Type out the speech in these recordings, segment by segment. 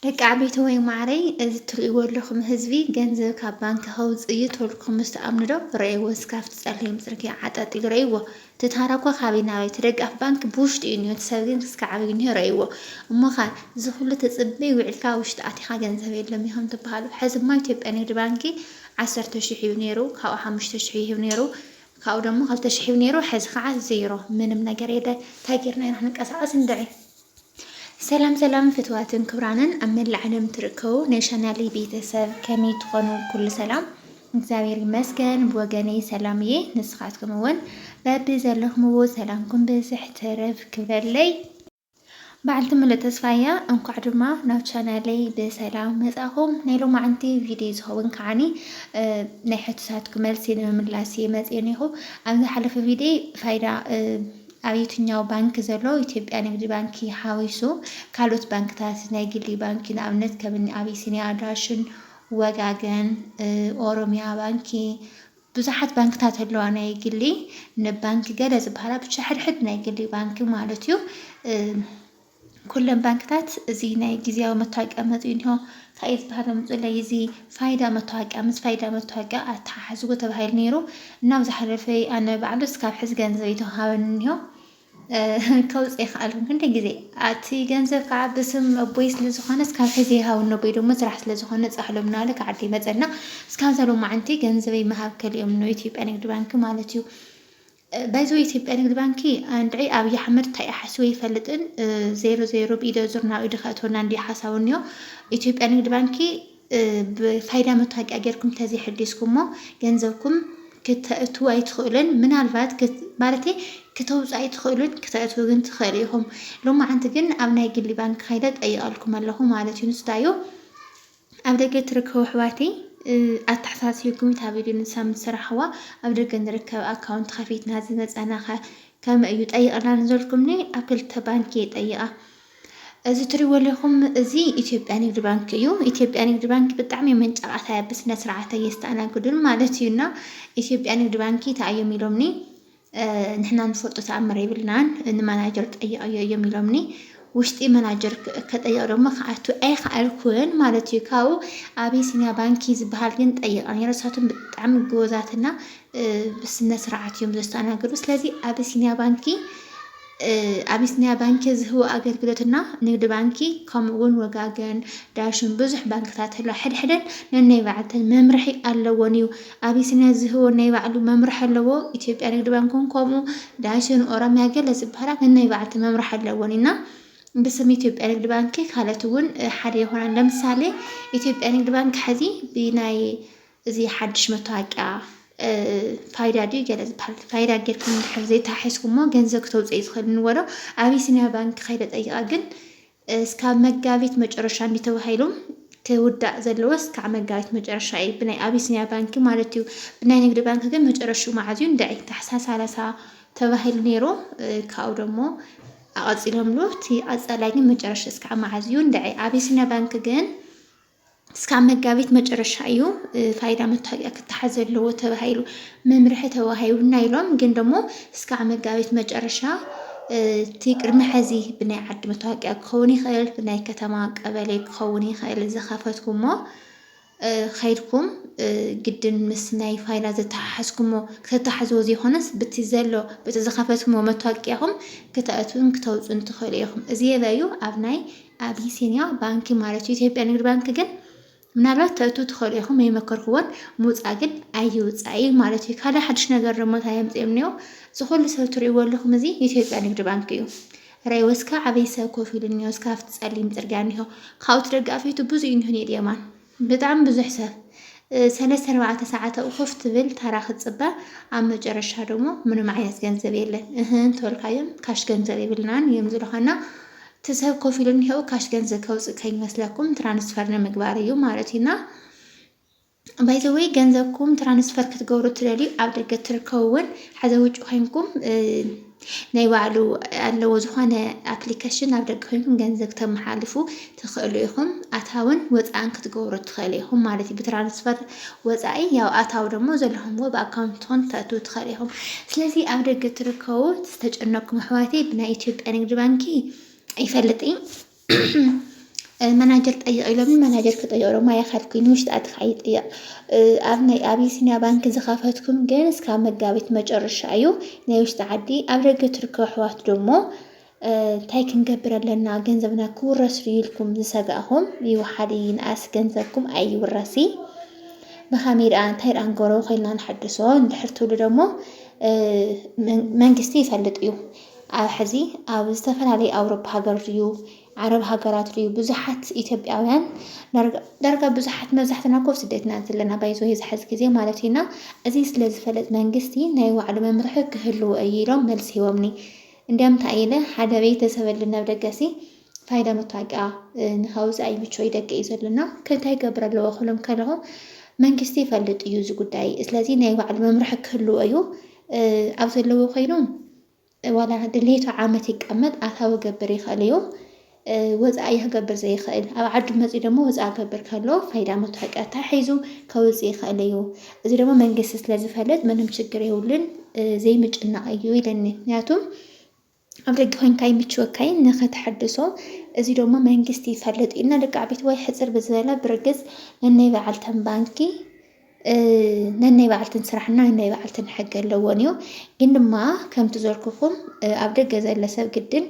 ደቂ ዓበይቲ ወይ ማዕረይ፣ እዚ ትርእይዎ ኣለኹም ህዝቢ ገንዘብ ካብ ባንክ ከውፅእ እዩ ተልኩም ምስ ትኣምኑ ዶ? ረእይዎ እስኪ ኣብቲ ፀሊም ፅርግያ ዓጠጥ ኢሉ ረእይዎ። እቲ ታራ እኮ ካበይ ናበይ? እቲ ደጋፍ ባንክ ብውሽጢ እዩ እኒሆ፣ እቲ ሰብ ግን ክስካዕ ዓብዩ እኒሆ ረእይዎ። እሞ ኸ እዚ ኩሉ ተፅበይ ውዒልካ ውሽጢ ኣቲኻ ገንዘብ የለም ኢኹም ትበሃሉ። ሕዚ እማ ኢትዮጵያ ንግዲ ባንኪ ዓሰርተ ሽሕ እዩ ነይሩ፣ ካብኡ ሓሙሽተ ሽሕ ይህብ ነይሩ፣ ካብኡ ደግሞ ክልተ ሽሕ ይህብ ነይሩ። ሕዚ ከዓ ዜሮ፣ ምንም ነገር የለ። እንታይ ጌርና ኢና ክንቀሳቐስ እንድዒ? ሰላም ሰላም ፍትዋትን ክብራንን ኣብ መላእ ዓለም ትርከቡ ናይ ቻናለይ ቤተሰብ ከመይ ትኾኑ? ኩሉ ሰላም እግዚኣብሔር ይመስገን። ብወገነይ ሰላም እየ። ንስኻትኩም እውን በቢ ዘለኹምዎ ሰላምኩም ብዝሕ ትርፍ ክብለለይ። በዓልቲ ሙሉእ ተስፋ እያ። እንኳዕ ድማ ናብ ቻናለይ ብሰላም መጻኹም። ናይ ሎማዓንቲ ቪድዮ ዝኸውን ከዓኒ፣ እ፣ ናይ ሕቶታትኩም መልሲ ንምምላስ እየ መጽየ እኒኹ። ኣብ ዝሓለፈ ቪድዮ ፋይዳ፣ እ፣ ኣብ የትኛው ባንክ ዘሎ ኢትዮጵያ ንግዲ ባንኪ ሓዊሱ ካልኦት ባንክታት ናይ ግሊ ባንኪ ንኣብነት ከም እኒ ኣቢሲንያ፣ ዳሽን፣ ወጋገን፣ እ፣ ኦሮሚያ ባንኪ ብዙሓት ባንክታት ኣለዋ ናይ ግሊ ንባንክ ገለ ዝበሃላ ብቻ ሕድሕድ ናይ ግሊ ባንኪ ማለት እዩ። እ፣ ኩለን ባንክታት እዚ ናይ ግዝያዊ መታወቂያ መፅኡ እኒሆ እንታይ እዩ ዝበሃል መፅኡ ለይ እዚ ፋይዳ መታወቂያ ምስ ፋይዳ መታወቂያ ኣተሓሕዝዎ ተባሂሉ ነይሩ እና ኣብ ዝሓለፈ ኣነ ባዕሉ እስካብ ሕዚ ገንዘብ ይተውሃበኒ እኒሆ። እ፣ ከውፅእ ይኽኣል። ክንደይ ግዜ ኣቲ ገንዘብ ከዓ ብስም ኣቦይ ስለ ዝኾነ እስካብ ሕዚ ይሃውኒ ኣቦይ ደግሞ ስራሕ ስለ ዝኾነ ፃሕሎም እናበለ ካብ ዓዲ ይመፀና እስካብ እዛ ሎማዓንቲ ገንዘበይ ምሃብ ከሊኦም ነው ኢትዮጵያ ንግዲ ባንክ ማለት እዩ። እ፣ ባይዘው ኢትዮጵያ ንግዲ ባንኪ እንድዒ ኣብይ ኣሕመድ እንታይ ሓስቡ ይፈልጥን። እ፣ ዜሮ ዜሮ ብኢደ ዙር ናብ ኢዱ ከእትወና እንዲ ሓሳቡ እኒኦ ኢትዮጵያ ንግዲ ባንኪ እ፣ ብፋይዳ መታወቂያ ጌርኩም ተዘይሕዲስኩሞ ገንዘብኩም ክተእትዉ ኣይትኽእሉን። ምናልባት ክት-፣ ማለተይ ክተውፅኡ ኣይትኽእሉን፣ ክተእትዉ ግን ትኽእሉ ኢኹም። ሎማዓንቲ ግን ኣብ ናይ ግሊ ባንክ ከይደ ጠይቐልኩም ኣለኹ ማለት እዩ። ንሱ እንታይ እዩ ኣብ ደገ ትርከቡ ኣሕዋተይ፣ እ፣ ኣተሓሳሲብኩም እታ ቪድዮ ንሳ ምስ ሰራሕዋ ኣብ ደገ ንርከብ ኣካውንት ከፊትና ዝመፀና ከ ከመይ እዩ ጠይቕና ንዘልኩምኒ ኣብ ክልተ ባንክ እየ ጠይቓ። እዚ ትሪእዎ ኣለኹም እዚ ኢትዮጵያ ንግዲ ባንክ እዩ። ኢትዮጵያ ንግዲ ባንክ ብጣዕሚ መንጫቓታ እያ፣ ብስነ ስርዓት ኣየስተኣናግዱን ማለት እዩ። እና ኢትዮጵያ ንግዲ ባንክ እንታይ እዮም ኢሎምኒ፣ እ፣ ንሕና ንፈልጦ ተኣምር የብልናን፣ ንማናጀር ጠይቐዮ እዮም ኢሎምኒ። ውሽጢ ማናጀር ከ-፣ ከጠይቕ ደሞ ክኣቱ ኣይኸኣልኩን ማለት እዩ። ካብኡ ኣቢሲንያ ባንኪ ዝበሃል ግን ጠይቐ ነይረ። ንሳቶም ብጣዕሚ ጎበዛትና፣ እ፣ ብስነ ስርዓት እዮም ዘስተኣናግዱ። ስለዚ ኣቢሲንያ ባንኪ፣ እ፣ ኣቢሲንያ ባንኪ ዝህቦ ኣገልግሎትና ንግዲ ባንኪ ከምኡ እውን ወጋገን፣ ዳሽን ብዙሕ ባንክታት ኣለዋ። ሕድሕደን ነናይ ባዕልተን መምርሒ ኣለወን እዩ። ኣቢሲንያ ዝህቦ ናይ ባዕሉ መምርሒ ኣለዎ። ኢትዮጵያ ንግዲ ባንክ እውን ከምኡ፣ ዳሽን፣ ኦሮሚያ ገለ ዝበሃላ ነናይ ባዕልተን መምርሒ ኣለወን እና ብስም ኢትዮጵያ ንግዲ ባንኪ ካልኦት እውን፣ እ፣ ሓደ ይኾናን። ለምሳሌ ኢትዮጵያ ንግዲ ባንክ ሕዚ ብናይ እዚ ሓድሽ መታወቂያ፣ እ፣ ፋይዳ ድዩ ገለ ዝበሃል ፋይዳ ጌርኩም እንድሕር ዘይተሓሒዝኩሞ ገንዘብ ክተውፅእ ዝኽእል ንበሎ። ኣቢሲንያ ባንክ ከይደ ጠይቓ ግን እስካብ መጋቢት መጨረሻ እንዲ ተባሂሉ ክውዳእ ዘለዎ እስካብ መጋቢት መጨረሻ እዩ። ብናይ ኣቢሲንያ ባንክ ማለት እዩ። ብናይ ንግዲ ባንክ ግን መጨረሽኡ መዓዝ እዩ? እንድዒ ታሕሳስ ሰላሳ ተባሂሉ ነይሩ። እ፣ ካብኡ ደሞ ኣቐፂሎምሉ። እቲ ቀፃላይ ግን መጨረሻ እስካብ መዓዝ እዩ? እንድዒ ኣቢሲንያ ባንክ ግን እስካብ መጋቢት መጨረሻ እዩ፣ እ፣ ፋይዳ መታወቂያ ክተሓዝ ዘለዎ ተባሂሉ መምርሒ ተዋሂቡና ኢሎም። ግን ደሞ እስካብ መጋቢት መጨረሻ፣ እ፣ እቲ ቅድሚ ሕዚ ብናይ ዓዲ መታወቂያ ክኸውን ይኽእል፣ ብናይ ከተማ ቀበሌ ክኸውን ይኽእል ዝኸፈትኩሞ፣ እ፣ ኸይድኩም፣ እ፣ ግድን ምስ ናይ ፋይዳ ዘተሓሓዝኩሞ ክተተሓዝዎ ዘይኮነስ፣ ብቲ ዘሎ፣ በቲ ዝኸፈትኩሞ መታወቂያኹም ክተእትውን ክተውፅኡን ትኽእሉ ኢኹም። እዚ የበዩ ኣብ ናይ ኣቢሲንያ ባንኪ ማለት እዩ። ኢትዮጵያ ንግዲ ባንክ ግን ምናልባት ተእቱ ትኽእሉ ኢኹም፣ ኣይመከርኩዎን። ምውፃእ ግን ኣይውፃእ እዩ ማለት እዩ። ካልእ ሓድሽ ነገር ደሞ እንታይ የምፅኦም እኒኦ? እዚ ኩሉ ሰብ ትሪእዎ ኣለኹም፣ እዚ ኢትዮጵያ ንግዲ ባንክ እዩ። ረይ ወስካ ዓበይ ሰብ ኮፍ ኢሉ እኒኦ፣ እስካ ኣብቲ ፀሊም ፅርግያ እኒሆ። ካብኡ እቲ ደጋፊቱ ብዙ እዩ እኒሆ፣ ኔድ የማን ብጣዕሚ ብዙሕ ሰብ፣ እ፣ ሰለስተ ኣርባዕተ ሰዓት ኣብኡ ኮፍ ትብል፣ ታራ ክትፅበ፣ ኣብ መጨረሻ ደሞ ምንም ዓይነት ገንዘብ የለን። እህ እንተበልካዮም፣ ካሽ ገንዘብ የብልናን እዮም ዝልኻና። እቲ ሰብ ኮፍ ኢሉ እኒሄው ካሽ ገንዘብ ከውፅእ ከይመስለኩም ትራንስፈር ንምግባር እዩ ማለት እዩ። እና ባይ ዘ ወይ ገንዘብኩም ትራንስፈር ክትገብሩ ትደልዩ ኣብ ደገ ትርከቡ እውን ሓዘ ውጭ ኮይንኩም፣ እ፣ ናይ ባዕሉ ኣለዎ ዝኾነ ኣፕሊኬሽን ኣብ ደገ ኮይንኩም ገንዘብ ክተመሓልፉ ትኽእሉ ኢኹም። ኣታውን ወፃእን ክትገብሩ ትኽእሉ ኢኹም ማለት እዩ። ብትራንስፈር ወፃኢ ያው ኣታዊ ደሞ ዘለኹምዎ ብኣካውንት ትኾን ተእትዉ ትኽእሉ ኢኹም። ስለዚ ኣብ ደገ ትርከቡ ዝተጨነኩም ኣሕዋተይ ብናይ ኢትዮጵያ ንግዲ ባንኪ ይፈልጥ እዩ። መናጀር ጠይቕ ኢሎምኒ፣ መናጀር ክጠይቕ ድማ ኣይኸድኩን። ንውሽጢ ዓዲ ከዓ ይጥየቕ። ኣብ ናይ ኣቢሲንያ ባንክ ዝኸፈትኩም ግን እስካብ መጋቢት መጨረሻ እዩ። ናይ ውሽጢ ዓዲ ኣብ ደገ ትርከቡ ኣሕዋት ደሞ እንታይ ክንገብር ኣለና፣ ገንዘብና ክውረስ ድዩ ኢልኩም ዝሰጋእኹም ይውሓድ ይንኣስ ገንዘብኩም ኣይውረሲ። ብኸመይ ደኣ እንታይ ደኣ ንገብሮ ከይልና ንሓድሶ እንድሕር ትብሉ ደሞ መንግስቲ ይፈልጥ እዩ። ኣብ ሕዚ ኣብ ዝተፈላለዩ ኣውሮፓ ሃገር ድዩ ዓረብ ሃገራት ድዩ ብዙሓት ኢትዮጵያውያን ዳርጋ ብዙሓት መብዛሕትና ኮፍ ስደትና ዘለና ባይዞ የዝሓዝ ግዜ ማለት እዩና። እዚ ስለ ዝፈለጥ መንግስቲ ናይ ባዕሉ መምርሒ ክህልዎ እዩ ኢሎም መልሲ ሂቦምኒ። እንዲያም እንታይ ኢለ ሓደ ቤተሰብ ኣለ ናብ ደገሲ ፋይዳ መታወቂያ ንካውፃ ኣይምችወይ ደገ እዩ ዘለና ከንታይ ገብር ኣለዎ ክሎም ከለኹ መንግስቲ ይፈልጥ እዩ እዚ ጉዳይ። ስለዚ ናይ ባዕሉ መምርሒ ክህልዎ እዩ ኣብ ዘለዎ ኮይኑ ዋላ ድሌቱ ዓመት ይቀመጥ ኣታዊ ገብር ይኽእል እዩ። ወፃኢ ክገብር ዘይኽእል ኣብ ዓዱ መፂኡ ደሞ ወፃኢ ገብር ከሎ ፋይዳ መታወቂያ ተሒዙ ከውፅእ ይኽእል እዩ። እዚ ደሞ መንግስቲ ስለ ዝፈልጥ ምንም ችግር የብሉን ዘይምጭናቕ እዩ ኢለኒ። ምክንያቱም ኣብ ደገ ኮይንካ ይምችወካይ ንኸተሐድሶ እዚ ደሞ መንግስቲ ይፈልጥ እዩ እና ደቂ ዓበይቲ ወይ ሕፅር ብዝበለ ብርግፅ ነናይ በዓልተን ባንኪ ነናይ በዓልትን ስራሕና ነናይ በዓልትን ሕጊ ኣለዎን እዩ። ግን ድማ ከምቲ ዘልኩኹም ኣብ ደገ ዘለ ሰብ ግድን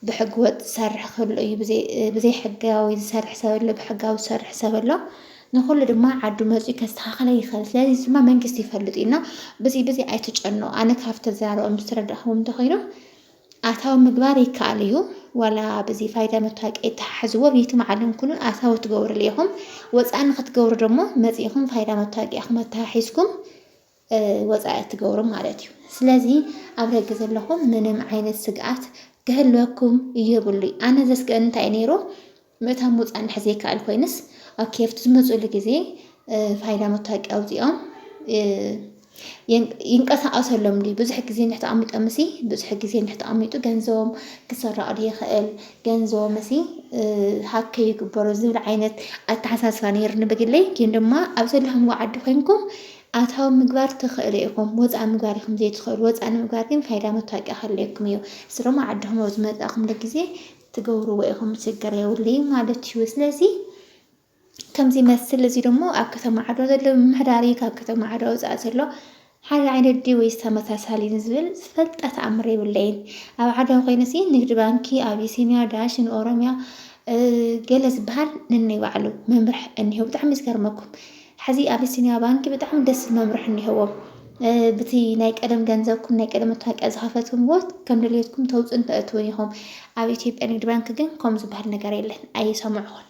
ብሕጊ ወጥ ዝሰርሕ ክህሉ እዩ። ብዘይሕጋዊ ዝሰርሕ ሰብ ኣሎ፣ ብሕጋዊ ዝሰርሕ ሰብ ኣሎ። ንኩሉ ድማ ዓዱ መፅኡ ከስተኻኸለ ይኽእል። ስለዚ ድማ መንግስቲ ይፈልጥ እዩ እና ብዚ ብዚ ኣይትጨነቑ። ኣነ ካብቲ ተዘራረቦም ዝተረዳእኹም እንተኾይኑ ኣታዊ ምግባር ይከኣል እዩ። ዋላ ብዚ ፋይዳ መታወቂያ ይተሓሕዝዎ ቤትም ዓለም ኩኑ ኣታዊ ትገብርሉ ኢኹም። ወፃኢ ንክትገብሩ ደሞ መፂእኹም ፋይዳ መታወቂያኹም ኣተሓሒዝኩም ወፃኢ ትገብሩ ማለት እዩ። ስለዚ ኣብ ደገ ዘለኹም ምንም ዓይነት ስግኣት ክህልወኩም የብሉ። ኣነ ዘስግአኒ እንታይ ነይሩ ምእታው ምውፃእ እንድሕር ዘይከኣል ኮይንስ ኣብ ኬፍቲ ዝመፅሉ ግዜ ፋይዳ መታወቂያ ኣውፂኦም ይንቀሳቐሰሎም ድዩ? ብዙሕ ግዜ እንድሕር ተቐሚጦም ሲ ብዙሕ ግዜ እንድሕር ተቐሚጡ ገንዘቦም ክሰረቕ ድዩ ይኽእል? ገንዘቦም ሲ ሃክ ይግበሮ ዝብል ዓይነት ኣተሓሳስባ ነይርኒ ብግለይ። ግን ድማ ኣብ ዘለኹምዎ ዓዲ ኮይንኩም ኣታዊ ምግባር ትኽእሉ ኢኹም፣ ወፃኢ ምግባር ኢኹም ዘይትኽእሉ። ወፃኢ ንምግባር ግን ፋይዳ መታወቂያ ከድልየኩም እዩ። እሱ ድማ ዓድኹም ኣብ ዝመፃእኹምሉ ግዜ ትገብርዎ ኢኹም፣ ችግር የብሉይ ማለት እዩ። ስለዚ ከምዚ ይመስል። እዚ ደሞ ኣብ ከተማ ዓድዋ ዘሎ ምምሕዳር እዩ። ካብ ከተማ ዓድዋ ወፃኢ ዘሎ ሓደ ዓይነት ድዩ ወይስ ተመሳሳሊ ንዝብል ዝፈልጠ ተኣምር የብለይን። ኣብ ዓድዋ ኮይነሲ ንግዲ ባንኪ፣ ኣቢሲንያ፣ ዳሽን፣ ኦሮምያ ገለ ዝበሃል ነናይ ባዕሉ መምርሒ እኒሆ። ብጣዕሚ ዝገርመኩም ሕዚ ኣቢሲንያ ባንኪ ብጣዕሚ ደስ ዝብል መምርሒ እኒሆዎም። ብቲ ናይ ቀደም ገንዘብኩም ናይ ቀደም መታወቂያ ዝኸፈትኩምዎ ከም ድሌትኩም ተውፅኡን ተእትውን ኢኹም። ኣብ ኢትዮጵያ ንግዲ ባንኪ ግን ከም ዝበሃል ነገር የለን፣ ኣይሰምዕኹን።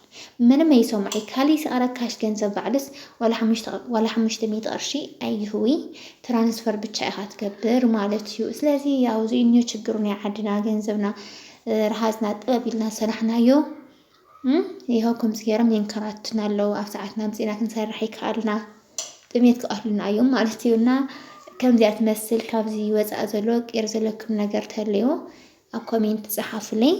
ምንም ኣይሰምዑ። ካሊእ ስኣረ ካሽ ገንዘብ ባዕልስ ዋላ ሓሙሽተ ዋላ ሓሙሽተ ሚእቲ ቅርሺ ኣይህዊ፣ ትራንስፈር ብቻ ኢኻ ትገብር ማለት እዩ። ስለዚ ያው እዚ እኒኦ ችግሩ ናይ ዓድና ገንዘብና ርሃዝና ጥበብ ኢልና ሰራሕናዮ። ይኸው ከምዚ ገይሮም የንከራትና ኣለዉ። ኣብ ሰዓትና ምፅና ክንሰርሕ ይከኣልና፣ ጥሜት ክቐትሉና እዮም ማለት እዩ። እና ከምዚኣ ትመስል ካብዚ ወፃእ ዘሎ ቅር ዘለኩም ነገር ተለዩ ኣብ ኮሜንት ጸሓፉለይ።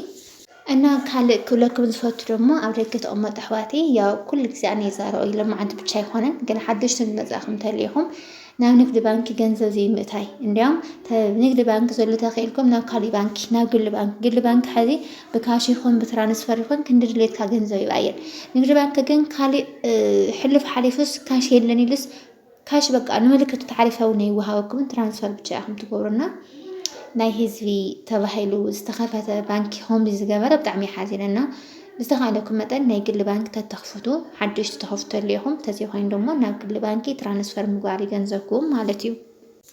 እና ካልእ ክብለኩም ዝፈቱ ደሞ ኣብ ደገ ተቐመጡ ኣሕዋተይ ያው ኩሉ ግዜ ኣነ ይዛረቦ እዩ፣ ሎማዓንቲ ብቻ ኣይኮነን፣ ግን ሓደሽቲ ዝመጻእኹም እንተሊኹም ናብ ንግዲ ባንኪ ገንዘብ ዘይምእታይ፣ እንዲያውም ንግዲ ባንኪ ዘሎ ተኺእልኩም ናብ ካሊእ ባንኪ ናብ ግሊ ባንኪ፣ ግሊ ባንኪ ሐዚ ብካሽ ይኹን ብትራንስፈር ይኹን ክንዲ ድሌትካ ገንዘብ ይብኣየን። ንግዲ ባንኪ ግን ካሊእ ሕሉፍ ሓሊፉስ ካሽ የለን ኢሉስ ካሽ በቃ ንምልክቱ ታዕሪፋ እውን ኣይወሃበኩምን፣ ትራንስፈር ብቻ ኢኹም ትገብሩና። ናይ ህዝቢ ተባሂሉ ዝተኸፈተ ባንኪ ከምዚ ዝገበረ ብጣዕሚ ሓዚነና። ብዝተኻእለኩም መጠን ናይ ግሊ ባንኪ ተተኽፍቱ፣ ሓደሽቲ ተኸፍቱ ተለይኹም፣ ተዘይኮይኑ ደሞ ናብ ግሊ ባንኪ ትራንስፈር ምግባር ይገንዘብኩም ማለት እዩ።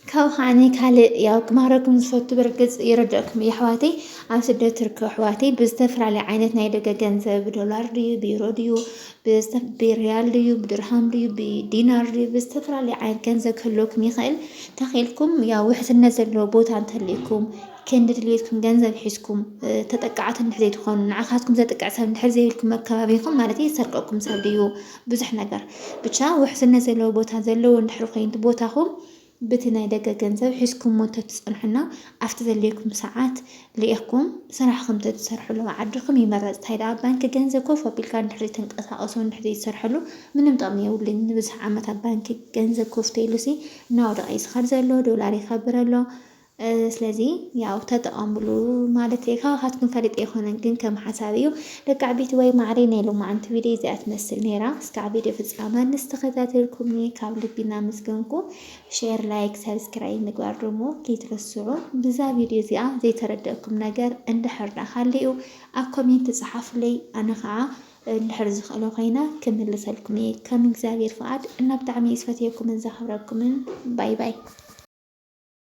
ካብኡ ከዓኒ ካልእ ያው ክማረኩም ዝፈቱ ብርግጽ ይረደእኩም እዩ ኣሕዋተይ፣ ኣብ ስደት ትርከቡ ኣሕዋተይ ብዝተፈላለየ ዓይነት ናይ ደገ ገንዘብ ብዶላር ድዩ ብዩሮ ድዩ ብዝተ- ብሪያል ድዩ ብድርሃም ድዩ ብዲናር ድዩ ብዝተፈላለየ ዓይነት ገንዘብ ክህልወኩም ይኽእል። ተኺእልኩም ያው ውሕስነት ዘለዎ ቦታ እንተልይኩም ክንዲ ድልየትኩም ገንዘብ ሒዝኩም ተጠቃዕቲ እንድሕር ዘይትኾኑ ንዓኻትኩም ዘጥቅዕ ሰብ እንድሕር ዘይብልኩም ኣከባቢኹም ማለት እዩ ዝሰርቀኩም ሰብ ድዩ ብዙሕ ነገር ብቻ ውሕስነት ዘለዎ ቦታ ዘለዎ እንድሕር ኮይኑ ቦታኹም ብቲ ናይ ደገ ገንዘብ ሒዝኩሞ እንተትጸንሑና ኣብቲ ዘድልየኩም ሰዓት ልኢኽኩም ስራሕኹም ተትሰርሕሉ ኣብ ዓድኹም ይመረጽ። እንታይ ደኣ ኣብ ባንኪ ገንዘብ ኮፍ ኣቢልካ እንድሕር ዘይትንቀሳቐሱ እንድሕር ዘይትሰርሕሉ ምንም ጥቕሚ የብሉን። ንብዝሒ ዓመት ኣብ ባንኪ ገንዘብ ኮፍ ተኢሉሲ እናወደቐ እዩ ዝኸድ ዘሎ፣ ዶላር ይኸብር ኣሎ። ስለዚ ያው ተጠቐምሉ ማለት እየ። ካባኻትኩም ፈሊጠ ኣይኮነን ግን ከም ሓሳብ እዩ። ደቂ ዓበይቲ ወይ ማዕረይ ናይ ሎማዓንቲ ቪድዮ እዚኣ ትመስል ነይራ። እስካዕ ቪድዮ ፍጻመ ንዝተኸታተልኩምኒ ካብ ልቢ እናመስገንኩ፣ ሼር፣ ላይክ፣ ሳብስክራይብ ምግባር ደሞ ከይትረስዑ። ብዛ ቪድዮ እዚኣ ዘይተረደእኩም ነገር እንድሕር ደኣ ሃልዩ ኣብ ኮሜንት ጸሓፉለይ። ኣነ ኸዓ እንድሕር ዝኽእሎ ኮይነ ክምልሰልኩም እየ ከም እግዚኣብሔር ፍቓድ። እና ብጣዕሚ እየ ዝፈትየኩምን ዘኽብረኩምን። ባይ ባይ።